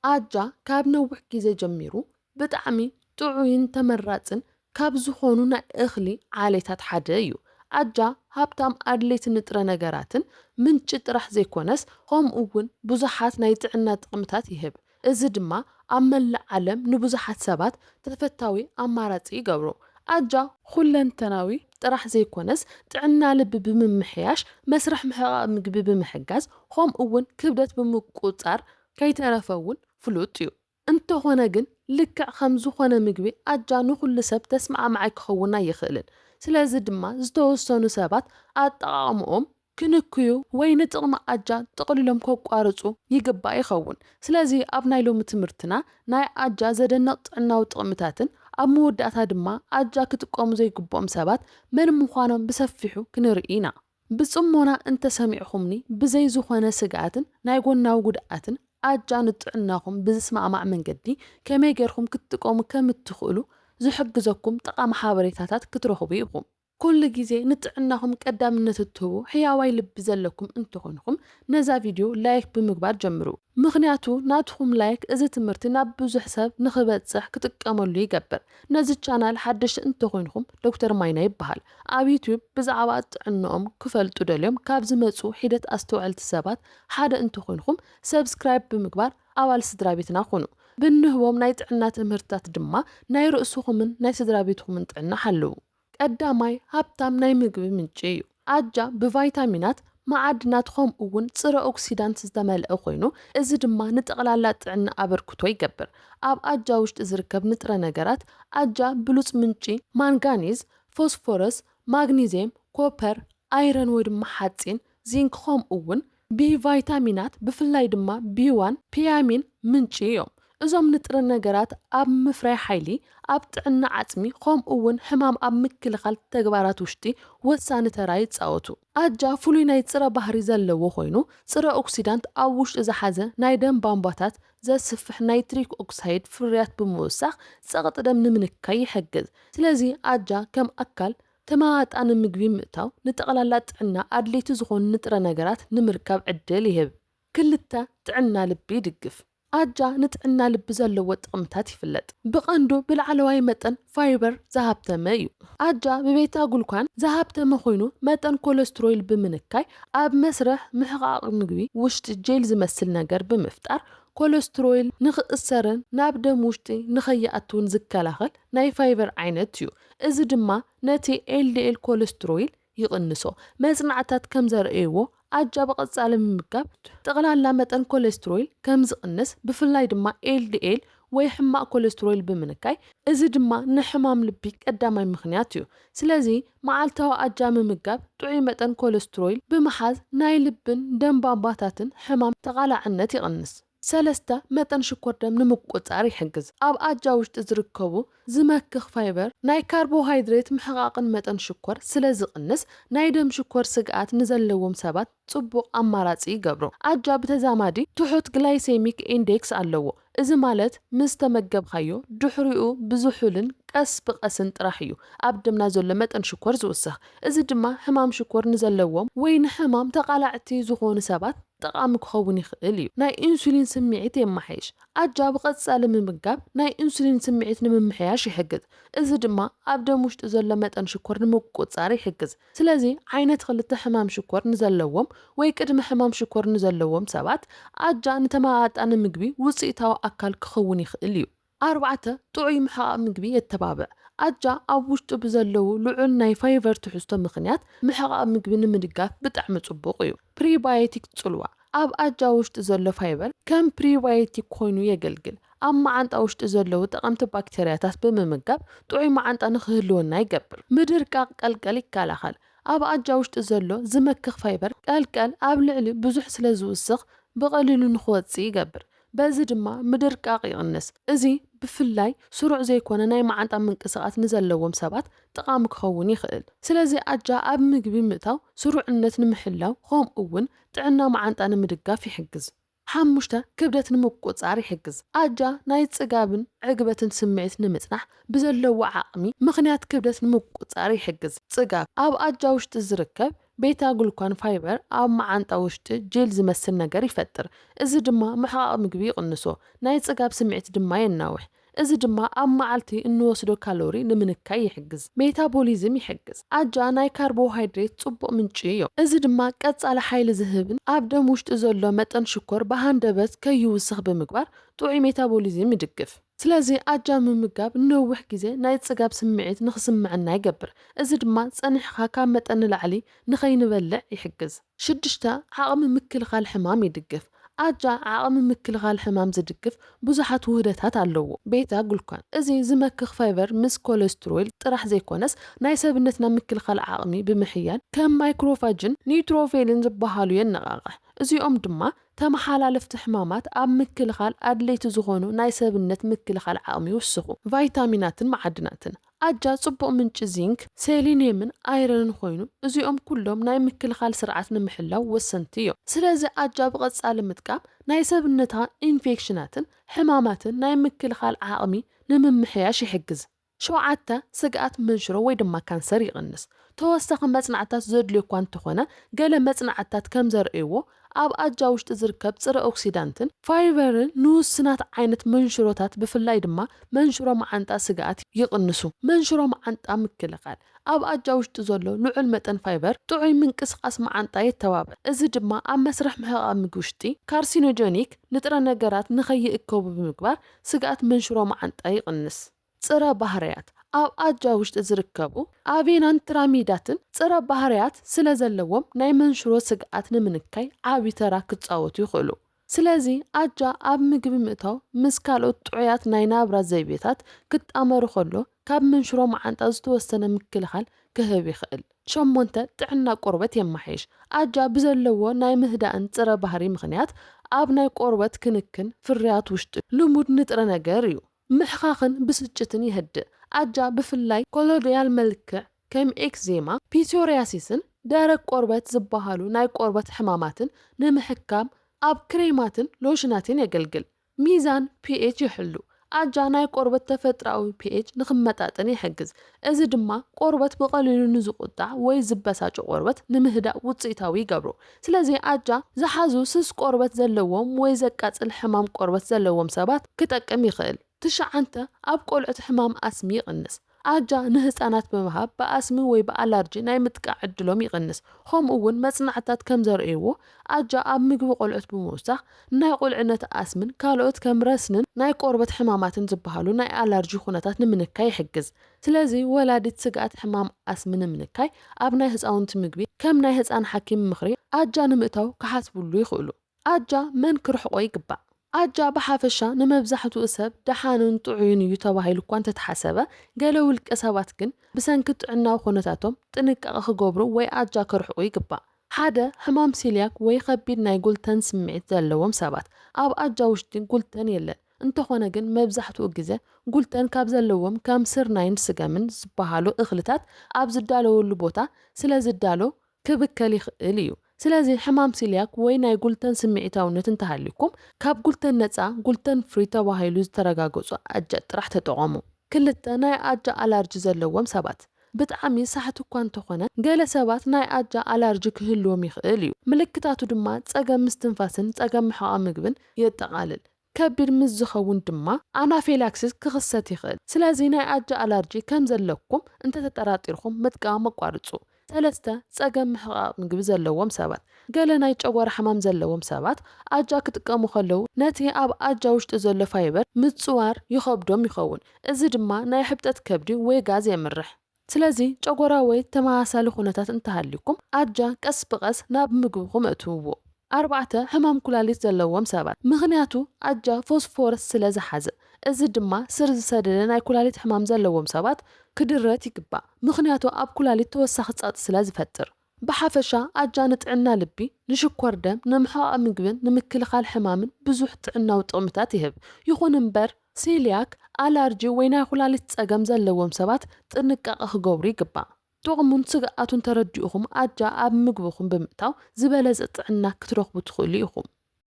ኣጃ ካብ ነዊሕ ግዜ ጀሚሩ ብጣዕሚ ጥዑይን ተመራጽን ካብ ዝኾኑ ናይ እኽሊ ዓሌታት ሓደ እዩ። ኣጃ ሃብታም ኣድለይቲ ንጥረ ነገራትን ምንጪ ጥራሕ ዘይኮነስ፣ ከምኡ እውን ብዙሓት ናይ ጥዕና ጥቕምታት ይህብ። እዚ ድማ ኣብ መላእ ዓለም ንብዙሓት ሰባት ተፈታዊ ኣማራጺ ይገብሮ። ኣጃ ኩለንተናዊ ጥራሕ ዘይኮነስ፣ ጥዕና ልቢ ብምምሕያሽ፣ መስርሕ ምሕቓቕ ምግቢ ብምሕጋዝ፣ ከምኡ እውን ክብደት ብምቁጻር፣ ከይተረፈ እውን ፍሉጥ እዩ። እንተኾነ ግን፣ ልክዕ ከም ዝኾነ ምግቢ፣ ኣጃ ንኹሉ ሰብ ተስማዕማዓይ ክኸውን ኣይኽእልን። ስለዚ ድማ ዝተወሰኑ ሰባት ኣጠቓቕምኦም ክንክዩ ወይ ንጥቕሚ ኣጃ ጥቕሊሎም ከቋርጹ ይግባእ ይኸውን። ስለዚ ኣብ ናይ ሎሚ ትምህርትና ናይ ኣጃ ዘደንቕ ጥዕናዊ ጥቕምታትን ኣብ መወዳእታ ድማ ኣጃ ክጥቀሙ ዘይግብኦም ሰባት መን ምዃኖም ብሰፊሑ ክንርኢ ኢና። ብጽሞና እንተሰሚዕኹምኒ ብዘይ ዝኾነ ስግኣትን ናይ ጎናዊ ጉድኣትን ኣጃ ንጥዕናኹም ብዝስማዕማዕ መንገዲ ከመይ ጌርኩም ክትጥቀሙ ከም እትኽእሉ ዝሕግዘኩም ጠቓሚ ሓበሬታታት ክትረኽቡ ኢኹም። ኩሉ ግዜ ንጥዕናኹም ቀዳምነት እትህቡ ሕያዋይ ልቢ ዘለኩም እንተኾንኩም፣ ነዛ ቪድዮ ላይክ ብምግባር ጀምሩ። ምኽንያቱ ናትኹም ላይክ እዚ ትምህርቲ ናብ ብዙሕ ሰብ ንኽበጽሕ ክጥቀመሉ ይገብር። ነዚ ቻናል ሓደሽቲ እንተኾይንኩም፣ ዶክተር ማይና ይበሃል። ኣብ ዩትዩብ ብዛዕባ ጥዕንኦም ክፈልጡ ደልዮም ካብ ዝመጹ ሒደት ኣስተውዐልቲ ሰባት ሓደ እንተኾይንኩም፣ ሰብስክራይብ ብምግባር ኣባል ስድራ ቤትና ኩኑ። ብንህቦም ናይ ጥዕና ትምህርትታት ድማ ናይ ርእስኹምን ናይ ስድራ ቤትኹምን ጥዕና ሓልዉ። ቀዳማይ ሃብታም ናይ ምግቢ ምንጪ እዩ። ኣጃ ብቫይታሚናት፣ መዓድናት ከምኡ እውን ጽረ ኦክሲዳንት ዝተመልአ ኮይኑ፣ እዚ ድማ ንጠቕላላ ጥዕና ኣበርክቶ ይገብር። ኣብ ኣጃ ውሽጢ ዝርከብ ንጥረ ነገራት፣ ኣጃ ብሉጽ ምንጪ ማንጋኒዝ፣ ፎስፎረስ፣ ማግኒዚየም፣ ኮፐር፣ ኣይረን ወይ ድማ ሓጺን፣ ዚንክ ከምኡ እውን ቢ ቫይታሚናት ብፍላይ ድማ ቢ ዋን ፒያሚን ምንጪ እዮም። እዞም ንጥረ ነገራት ኣብ ምፍራይ ሓይሊ፣ ኣብ ጥዕና ዓጽሚ ከምኡ እውን ሕማም ኣብ ምክልኻል ተግባራት ውሽጢ ወሳኒ ተራ ይጻወቱ። ኣጃ ፍሉይ ናይ ጽረ ባህሪ ዘለዎ ኮይኑ፣ ጽረ ኦክሲዳንት ኣብ ውሽጡ ዝሓዘ ናይ ደም ቧንቧታት ዘስፍሕ ናይትሪክ ኦክሳይድ ፍርያት ብምውሳኽ ጸቕጢ ደም ንምንካይ ይሕግዝ። ስለዚ ኣጃ ከም ኣካል ተመጣጣኒ ምግቢ ምእታው ንጠቕላላ ጥዕና ኣድለይቲ ዝኾኑ ንጥረ ነገራት ንምርካብ ዕድል ይህብ። ክልተ፣ ጥዕና ልቢ ይድግፍ። ኣጃ ንጥዕና ልቢ ዘለዎ ጥቕምታት ይፍለጥ። ብቐንዱ ብላዕለዋይ መጠን ፋይበር ዝሃብተመ እዩ። ኣጃ ብቤታ ጉልኳን ዝሃብተመ ኮይኑ መጠን ኮለስትሮይል ብምንካይ ኣብ መስርሕ ምሕቓቕ ምግቢ ውሽጢ ጄል ዝመስል ነገር ብምፍጣር ኮለስትሮይል ንኽእሰርን ናብ ደም ውሽጢ ንኸይኣትውን ዝከላኸል ናይ ፋይበር ዓይነት እዩ። እዚ ድማ ነቲ ኤል ዲ ኤል ኮለስትሮይል ይቕንሶ። መጽናዕታት ከም ዘርእይዎ ኣጃ ብቐጻሊ ምምጋብ ጠቕላላ መጠን ኮለስትሮይል ከም ዝቕንስ፣ ብፍላይ ድማ ኤል ዲ ኤል ወይ ሕማቕ ኮለስትሮይል ብምንካይ፣ እዚ ድማ ንሕማም ልቢ ቀዳማይ ምኽንያት እዩ። ስለዚ መዓልታዊ ኣጃ ምምጋብ ጥዑይ መጠን ኮለስትሮይል ብምሓዝ ናይ ልብን ደም ቧንቧታትን ሕማም ተቓላዕነት ይቕንስ። ሰለስተ፣ መጠን ሽኮር ደም ንምቁጻር ይሕግዝ። ኣብ ኣጃ ውሽጢ ዝርከቡ ዝመክኽ ፋይበር ናይ ካርቦሃይድሬት ምሕቓቕን መጠን ሽኮር ስለ ዝቕንስ ናይ ደም ሽኮር ስግኣት ንዘለዎም ሰባት ጽቡቕ ኣማራጺ ይገብሮ። ኣጃ ብተዛማዲ ትሑት ግላይሴሚክ ኢንዴክስ ኣለዎ። እዚ ማለት ምስ ተመገብካዮ ድሕሪኡ ብዝሑልን ቀስ ብቐስን ጥራሕ እዩ ኣብ ደምና ዘሎ መጠን ሽኮር ዝውስኽ። እዚ ድማ ሕማም ሽኮር ንዘለዎም ወይ ንሕማም ተቓላዕቲ ዝኾኑ ሰባት ጠቓሚ ክኸውን ይኽእል እዩ። ናይ ኢንሱሊን ስምዒት የመሓይሽ። ኣጃ ብቐጻሊ ምምጋብ ናይ ኢንሱሊን ስምዒት ንምምሕያሽ ይሕግዝ። እዚ ድማ ኣብ ደም ውሽጢ ዘሎ መጠን ሽኮር ንምቁጽጻር ይሕግዝ። ስለዚ ዓይነት ክልተ ሕማም ሽኮር ንዘለዎም ወይ ቅድመ ሕማም ሽኮር ንዘለዎም ሰባት ኣጃ ንተመጣጣኒ ምግቢ ውጽኢታዊ ኣካል ክኸውን ይኽእል እዩ። ኣርባዕተ፣ ጥዑይ ምሕቓቕ ምግቢ የተባብዕ። ኣጃ ኣብ ውሽጡ ብዘለዉ ልዑል ናይ ፋይበር ትሕዝቶ ምኽንያት ምሕቓቕ ምግቢ ንምድጋፍ ብጣዕሚ ጽቡቕ እዩ። ፕሪባዮቲክ ጽልዋ። ኣብ ኣጃ ውሽጢ ዘሎ ፋይበር ከም ፕሪባዮቲክ ኮይኑ የገልግል። ኣብ መዓንጣ ውሽጢ ዘለዉ ጠቐምቲ ባክተርያታት ብምምጋብ ጥዑይ መዓንጣ ንኽህልወና ይገብር። ምድርቃቕ ቀልቀል ይከላኸል። ኣብ ኣጃ ውሽጢ ዘሎ ዝመክኽ ፋይበር ቀልቀል ኣብ ልዕሊ ብዙሕ ስለ ዝውስኽ ብቐሊሉ ንኽወጽእ ይገብር። በዚ ድማ ምድርቃቕ ይቕንስ። እዚ ብፍላይ ስሩዕ ዘይኮነ ናይ መዓንጣ ምንቅስቓስ ንዘለዎም ሰባት ጠቓሚ ክኸውን ይኽእል። ስለዚ ኣጃ ኣብ ምግቢ ምእታው ስሩዕነት ንምሕላው ከምኡ እውን ጥዕና መዓንጣ ንምድጋፍ ይሕግዝ። ሓሙሽተ፣ ክብደት ንምቁጻር ይሕግዝ። ኣጃ ናይ ጽጋብን ዕግበትን ስምዒት ንምጽናሕ ብዘለዎ ዓቕሚ ምኽንያት ክብደት ንምቁጻር ይሕግዝ። ጽጋብ ኣብ ኣጃ ውሽጢ ዝርከብ ቤታ ግሉካን ፋይበር ኣብ መዓንጣ ውሽጢ ጄል ዝመስል ነገር ይፈጥር። እዚ ድማ ምሕቓቕ ምግቢ ይቕንሶ፣ ናይ ጽጋብ ስምዒት ድማ የናውሕ። እዚ ድማ ኣብ መዓልቲ እንወስዶ ካሎሪ ንምንካይ ይሕግዝ። ሜታቦሊዝም ይሕግዝ። ኣጃ ናይ ካርቦሃይድሬት ጽቡቕ ምንጪ እዩ። እዚ ድማ ቀጻሊ ሓይሊ ዝህብን ኣብ ደም ውሽጢ ዘሎ መጠን ሽኮር ብሃንደበት ከይውስኽ ብምግባር ጥዑይ ሜታቦሊዝም ይድግፍ። ስለዚ ኣጃ ምምጋብ ንነዊሕ ግዜ ናይ ጽጋብ ስምዒት ንኽስምዐና ይገብር። እዚ ድማ ጸኒሕኻ ካብ መጠን ንላዕሊ ንኸይንበልዕ ይሕግዝ። ሽዱሽተ፣ ዓቕሚ ምክልኻል ሕማም ይድግፍ። ኣጃ ዓቕሚ ምክልኻል ሕማም ዝድግፍ ብዙሓት ውህደታት ኣለዎ። ቤታ ግሉካን፣ እዚ ዝመክኽ ፋይበር ምስ ኮለስትሮል ጥራሕ ዘይኮነስ ናይ ሰብነትና ምክልኻል ዓቕሚ ብምሕያል ከም ማይክሮፋጅን ኒውትሮፌልን ዝበሃሉ የነቓቕሕ። እዚኦም ድማ ተመሓላለፍቲ ሕማማት ኣብ ምክልኻል ኣድለይቲ ዝኾኑ ናይ ሰብነት ምክልኻል ዓቕሚ ይውስኹ። ቫይታሚናትን መዓድናትን፣ ኣጃ ጽቡቕ ምንጪ ዚንክ፣ ሴሊንየምን ኣይረንን ኮይኑ፣ እዚኦም ኩሎም ናይ ምክልኻል ስርዓት ንምሕላው ወሰንቲ እዮም። ስለዚ ኣጃ ብቐጻሊ ምጥቃም ናይ ሰብነትካ ኢንፌክሽናትን ሕማማትን ናይ ምክልኻል ዓቕሚ ንምምሕያሽ ይሕግዝ። ሸውዓተ፣ ስግኣት መንሽሮ ወይ ድማ ካንሰር ይቕንስ። ተወሳኺ መጽናዕታት ዘድልዮ እኳ እንተኾነ፣ ገለ መጽናዕታት ከም ዘርእይዎ፣ ኣብ ኣጃ ውሽጢ ዝርከብ ጽረ ኦክሲዳንትን ፋይበርን ንውሱናት ዓይነት መንሽሮታት፣ ብፍላይ ድማ መንሽሮ መዓንጣ ስግኣት ይቕንሱ። መንሽሮ መዓንጣ ምክልኻል፣ ኣብ ኣጃ ውሽጢ ዘሎ ልዑል መጠን ፋይበር ጥዑይ ምንቅስቓስ መዓንጣ የተባብዕ። እዚ ድማ ኣብ መስርሕ ምሕቓቕ ምግቢ ውሽጢ ካርሲኖጀኒክ ንጥረ ነገራት ንኸይእከቡ ብምግባር ስግኣት መንሽሮ መዓንጣ ይቕንስ። ጽረ ባህርያት፣ ኣብ ኣጃ ውሽጢ ዝርከቡ ኣቬናን ትራሚዳትን ጽረ ባህርያት ስለ ዘለዎም ናይ መንሽሮ ስግኣት ንምንካይ ዓቢ ተራ ክጻወቱ ይኽእሉ። ስለዚ ኣጃ ኣብ ምግቢ ምእታው ምስ ካልኦት ጥዑያት ናይ ናብራ ዘይቤታት ክጣመሩ ከሎ ካብ መንሽሮ መዓንጣ ዝተወሰነ ምክልኻል ክህብ ይኽእል። ሸሞንተ፣ ጥዕና ቆርበት የማሓይሽ። ኣጃ ብዘለዎ ናይ ምህዳእን ጽረ ባህሪ ምኽንያት ኣብ ናይ ቆርበት ክንክን ፍርያት ውሽጢ ልሙድ ንጥረ ነገር እዩ። ምሕኻኽን ብስጭትን የህድእ። ኣጃ ብፍላይ ኮሎዲያል መልክዕ ከም ኤክዜማ፣ ፒሶሪያሲስን ደረቅ ቆርበት ዝበሃሉ ናይ ቆርበት ሕማማትን ንምሕካም ኣብ ክሬማትን ሎሽናትን የገልግል። ሚዛን ፒኤች ይሕሉ። ኣጃ ናይ ቆርበት ተፈጥራዊ ፒኤች ንኽመጣጠን ይሕግዝ። እዚ ድማ ቆርበት ብቐሊሉ ንዝቁጣዕ ወይ ዝበሳጭ ቆርበት ንምህዳእ ውጽኢታዊ ይገብሮ። ስለዚ ኣጃ ዝሓዙ ስስ ቆርበት ዘለዎም ወይ ዘቃጽል ሕማም ቆርበት ዘለዎም ሰባት ክጠቅም ይኽእል። ትሽዓንተ፣ ኣብ ቆልዑት ሕማም ኣስሚ ይቕንስ። ኣጃ ንህጻናት ብምሃብ ብኣስሚ ወይ ብኣላርጂ ናይ ምጥቃዕ ዕድሎም ይቕንስ። ከምኡ እውን መጽናዕታት ከም ዘርእይዎ ኣጃ ኣብ ምግቢ ቆልዑት ብምውሳኽ ናይ ቁልዕነት ኣስምን ካልኦት ከም ረስንን ናይ ቆርበት ሕማማትን ዝበሃሉ ናይ ኣላርጂ ኩነታት ንምንካይ ይሕግዝ። ስለዚ ወላዲት ስግኣት ሕማም ኣስሚ ንምንካይ ኣብ ናይ ህጻውንቲ ምግቢ ከም ናይ ህጻን ሓኪም ምኽሪ ኣጃ ንምእታው ክሓስብሉ ይኽእሉ። ኣጃ መን ክርሕቆ ይግባእ? ኣጃ ብሓፈሻ ንመብዛሕትኡ ሰብ ደሓንን ጥዑይን እዩ ተባሂሉ እኳ እንተተሓሰበ፣ ገለ ውልቀ ሰባት ግን ብሰንኪ ጥዕናዊ ኩነታቶም ጥንቃቐ ክገብሩ ወይ ኣጃ ክርሕቁ ይግባእ። ሓደ፣ ሕማም ሲልያክ ወይ ከቢድ ናይ ጉልተን ስምዒት ዘለዎም ሰባት። ኣብ ኣጃ ውሽጢ ጉልተን የለን። እንተኾነ ግን መብዛሕትኡ ግዜ ጉልተን ካብ ዘለዎም ከም ስርናይን ስገምን ዝበሃሉ እኽልታት ኣብ ዝዳለወሉ ቦታ ስለ ዝዳሎ ክብከል ይኽእል እዩ። ስለዚ ሕማም ሲልያክ ወይ ናይ ጉልተን ስምዒታውነት እንተሃልዩኩም ካብ ጉልተን ነጻ፣ ጉልተን ፍሪ ተባሂሉ ዝተረጋገጹ ኣጃ ጥራሕ ተጠቐሙ። ክልተ፣ ናይ ኣጃ ኣላርጂ ዘለዎም ሰባት። ብጣዕሚ ሳሕቲ እኳ እንተኾነ ገለ ሰባት ናይ ኣጃ ኣላርጂ ክህልዎም ይኽእል እዩ። ምልክታቱ ድማ ጸገም ምስትንፋስን ጸገም ምሕቓቕ ምግብን የጠቓልል። ከቢድ ምስ ዝኸውን ድማ ኣናፊላክሲስ ክኽሰት ይኽእል። ስለዚ ናይ ኣጃ ኣላርጂ ከም ዘለኩም እንተተጠራጢርኩም ምጥቃም ኣቋርጹ። ሰለስተ፣ ጸገም ምሕቓቕ ምግቢ ዘለዎም ሰባት። ገለ ናይ ጨጓራ ሕማም ዘለዎም ሰባት ኣጃ ክጥቀሙ ከለዉ ነቲ ኣብ ኣጃ ውሽጢ ዘሎ ፋይበር ምጽዋር ይኸብዶም ይኸውን። እዚ ድማ ናይ ሕብጠት ከብዲ ወይ ጋዝ የምርሕ። ስለዚ ጨጎራ ወይ ተመሳሳሊ ኩነታት እንተሃልዩኩም ኣጃ ቀስ ብቐስ ናብ ምግብኹም እእትውዎ። ኣርባዕተ፣ ሕማም ኩላሊት ዘለዎም ሰባት። ምኽንያቱ ኣጃ ፎስፎረስ ስለ ዝሓዘ። እዚ ድማ ስር ዝሰደደ ናይ ኩላሊት ሕማም ዘለዎም ሰባት ክድረት ይግባእ። ምኽንያቱ ኣብ ኩላሊት ተወሳኺ ጸቕጢ ስለ ዝፈጥር። ብሓፈሻ ኣጃ ንጥዕና ልቢ፣ ንሽኮር ደም፣ ንምሕቓቕ ምግብን ንምክልኻል ሕማምን ብዙሕ ጥዕናዊ ጥቕምታት ይህብ። ይኹን እምበር ሲልያክ፣ ኣላርጂ ወይ ናይ ኩላሊት ጸገም ዘለዎም ሰባት ጥንቃቐ ክገብሩ ይግባእ። ጥቕሙን ስግኣቱን ተረዲእኹም ኣጃ ኣብ ምግብኹም ብምእታው ዝበለጸ ጥዕና ክትረኽቡ ትኽእሉ ኢኹም።